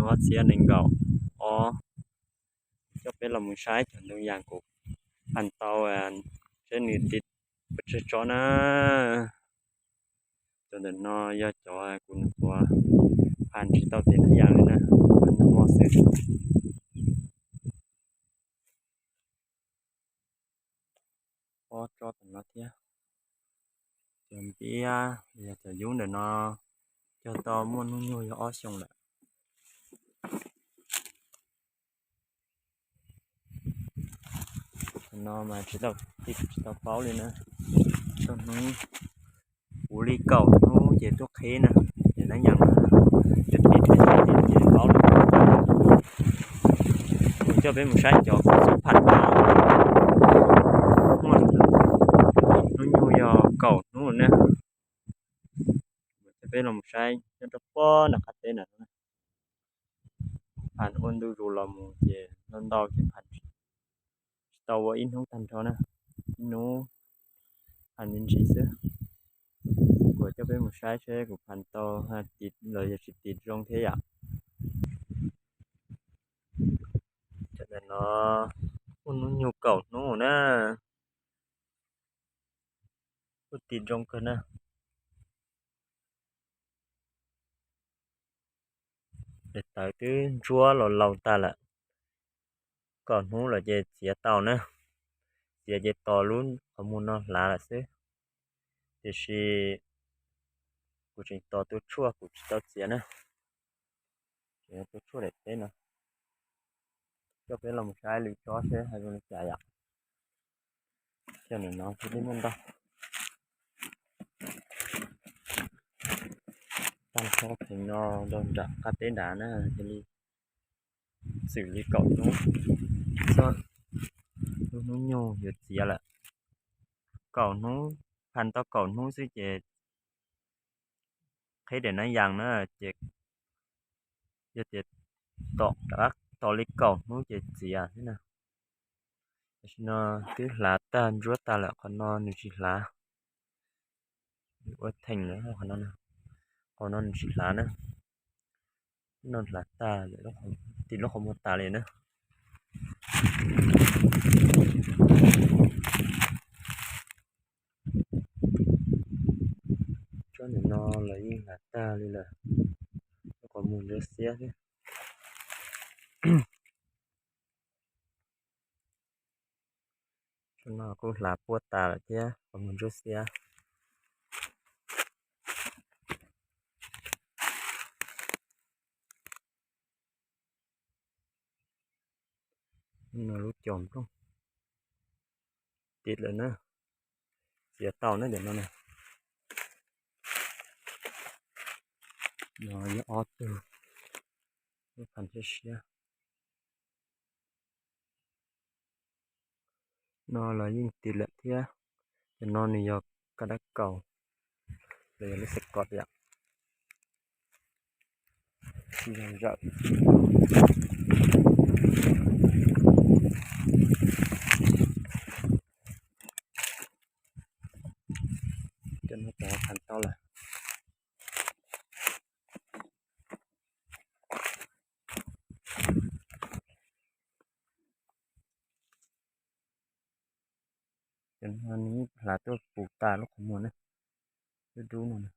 Ob txhiab nees nkaum ob. Coj peb los mus saib cov ntoo yas kuv phaj tau, saib nws tiv puas tsawg tsob na. Cov ntawm no yog cov kuv nws tua phaj tsis tau tiv hnub yas li na, phaj nag hmo xwb. Ob tsob tom no thiab. Cov npiab los yog cov yub ntawm no cog tau muaj hnub nyoog yog ob xyoos lawm. Thaum no mas tsis tau, tsis tau paub li na. Tau hnub puv li kaum hnub ces tuaj qhib na, ces hnub yas no ces paub lawm. Kuv coj peb mus saib cov kuv xub phaj tau, muaj hnub nyoog yog kaum hnub na. Coj peb los mus saib nyob rau puag nram qab teb na. Phaj ua ntu zus los mus ces ntau ntau ces phaj tsis tau ua ib hnub tag nrho na, ib hnub phaj me ntsis xwb. Kuv coj peb mus saib seb kuv phaj tau tiv los yog tsis tiv zoo thiab yom. Cov ntawm no muaj hnub nyoog kaum hnub na, kuj tiv zoo kawg na. Daim tawv twb ntsuab los laus tag lawm. Kaum hnub lawm ces txiav tau na, txiav ces tos lub qhov muag no hlav lawm xwb. Tiam sis kuv tseem tos tua tshuaj, kuv tsis tau txiav na. Tseem tua tshuaj daim teb no. Coj peb los mus saib lwm tsob seb hais zoo li cas yom. Cov ntawm no thiaj li muaj ntau. Tag tsob pheej no rau nram qab teb nrad na, cia li xwm li kaum hnub, txog lub hnub nyoog yuav txiav lawm. Kaum hnub, phaj tau kaum hnub xwb ces qhib daim hnub yas na, ces yog tias tom rov qab tos li kaum hnub ces txiav thiab na. Tam sim no twb hlav tag ntsuab tag lawm, qhov no nws tsis hlav. Ua theem lawm qhov no, qhov no nws tsis hlav na. Twb no hlav tag, tiv lub qhov muag tas li na. Tsob ntawm no los yeej hlav tag li lawm, lub qhov muag ntsuab xiab thiab. Tsob no kuj hlav puab tas lawm thiab, qhov muag ntsuab xiab. No lub cos nplooj tiv lawm na, txiav tau na ntawm no na. No yog ob tug lub phaj siab siab. No los yeej tiv lawm thiab. Cov no nws yog kab dab kaus los yog lub xav kos yom. Tsis zoo zawm. Cov no tau phaj tau lawm. Cov no nws hlav tuaj puv tas lub qhov muag na, dub dub no.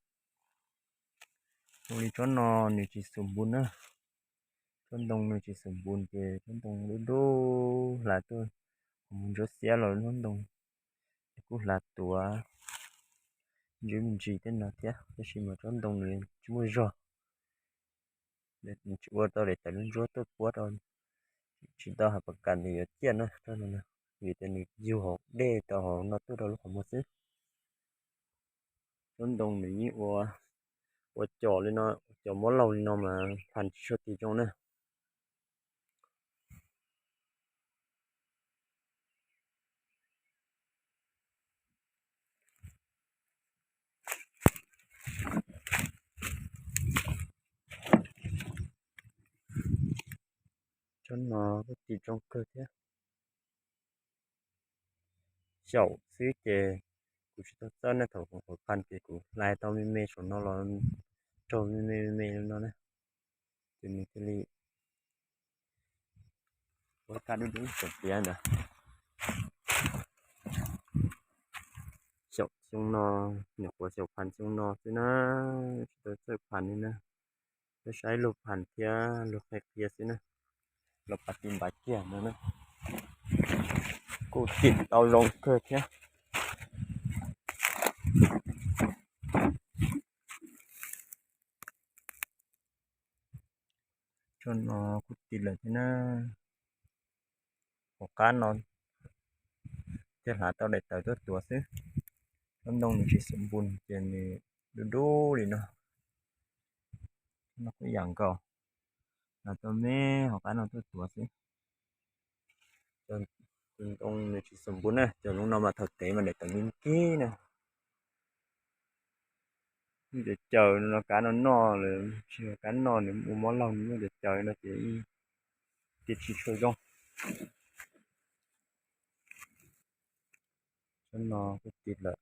Zoo li tsob no nws tsis xum npun na, tsob ntoo nws tsis xum npun ces tsob ntoo dub dub hlav tuaj, qhov muag ntsuab xiab los tsob ntoo kuj hlav tuav ntswb me ntsis tej no thiab, tab sis mas tsob ntoo nws tsis muaj zog. Nws tsis ua tau daim tawv ntsuab tuaj puab rau, tsis tau has pas kas nws yuav ciaj na, vim tias nws yug hauv dej tau hauv no tuaj rau lub qhov muag xwb. Tsob ntoo nws yeej ua, ua cos li no, ua cos mob laug li no mas phaj tsis tshua tiv zoo na. Tsob no kuj tiv zoo kawg thiab. Xyaum xwb ces kuv tsis tau txawb na, thaum kuv phaj ces kuv hlais tau me me saum no los raug me me me me no na, ces nws thiaj li Quav kaj dub dub tawm tiav ntawd. Xyaum xyoo no, nyuam qhuav xyaum phas xyoo no xwb na, tsis tau txawj phas li na. Peb saib luag phas thiab luag qhia qhia xwb na. Los pas tis npav kiag no na, kuj tim tau zoo kawg thiab. Tsob no kuj tim lawm thiab na. Hauv qab no thiaj hlav tau daim tawv tuaj tuav xwb. Tsob ntoo nws tsis xum npus ces nws dub dub li no. No kuj yam nkaus, hlav tau me hauv qab no tuaj tuav xwb. Tus ntoo nws tsis xum npus na, cov lub no mas thaum tev mas daim tawv nkig nkig na. Muaj cov caws no kab no noj lawm, tsis kab noj nws ua mob laug, nws muaj cov caws no ces tias tsis tshua zoo. Tsob no kuj tim lawm.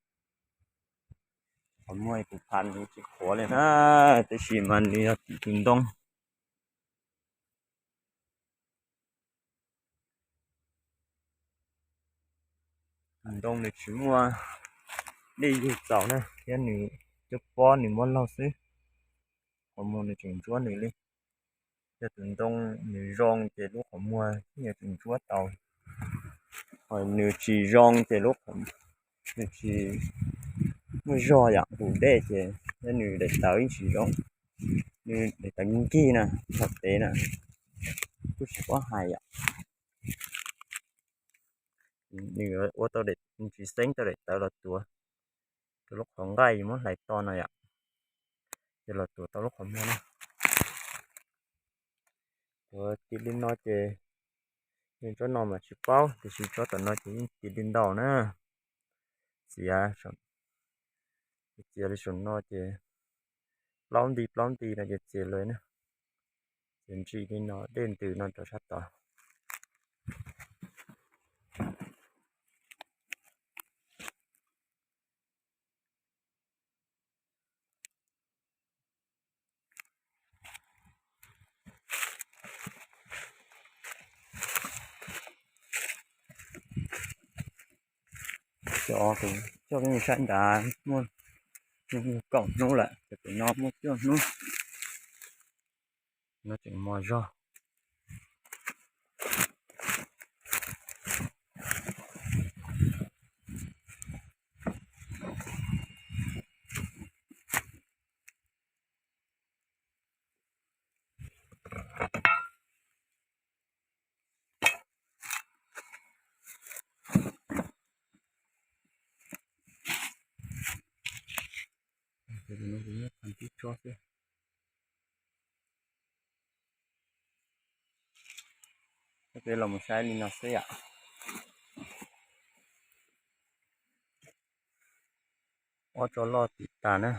Qhov muag kuv phas nws tsis qhuav li na, tab sis mas nws yog tim tus ntoo. Tus ntoo nws tsis muaj dej yug txaus na, thiab nws coj pob nws mob laug xwb, qhov muag nws tseem ntsuab nws li. Yog tus ntoo nws zoo ces lub qhov muag yeej yuav tsum ntsuab tau. Ho nws tsis zoo ces lub qhov, nws tsis muaj zog yam nqus dej ces nws daim tawv yeej tsis zoo, nws daim tawv nkig na, thaum tev na, kuj tsis paub hais yam. Nws ua tau, nws tsis xeeb tau daim tawv los tuav, tus lub qhov nqaij muab hlais to no yom, ces los tuav tau lub qhov muag na. Tuav tis li no ces yeej tsob no mas tsis paub, tiam sis tsob tom no ces yeej tis li ntau na. Txiav, txiav li saum no ces plaub nti plaub nti no ces txiav lawm na. Txiav ntsim li no, dej ntws no rau sab tod. Cov kuv coj peb mus saib nrad muaj kaum hnub lawm, ces kuv no muaj cuaj hnub. No tseem mos zog. Tib tsob xwb. Peb los mus saib li no xwb yom. Ob tsob loj tim tas na.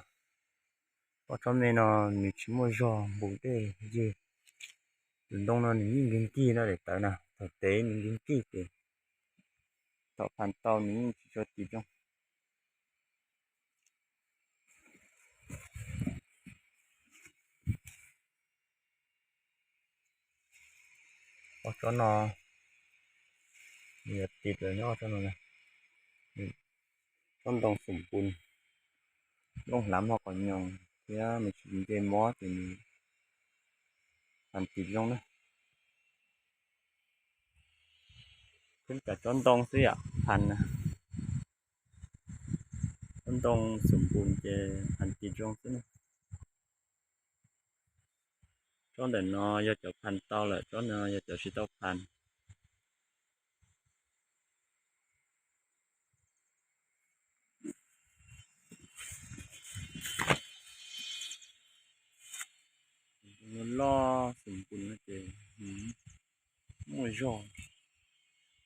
Ob tsob me no nws tsis muaj zog nqus dej ywg. Tus ntoo no nws yeej nkig nkig no daim tawv na, thaum tev nws nkig nkig ces thaum phas tau nws yeej tsis tshua tis zoo. Ob tsob no nws yuav tis lawm nyob ob tsob no. Tsob ntoo xum npus, looj hlav ho qhov nyoos thiab nws tsis nce mob ces nws phas tis zoo na. Peb cov tsob ntoo xwb yom, phas na. Tsob ntoo xum npus ces phas tis zoo xwb na. Tsob ntawm no yog cov phas tau lawm, tsob no yog cov tsis tau phas. Loj xum npus no ces muaj zog,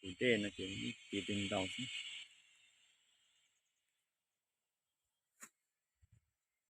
nqus dej no ces tis li ntau xwb.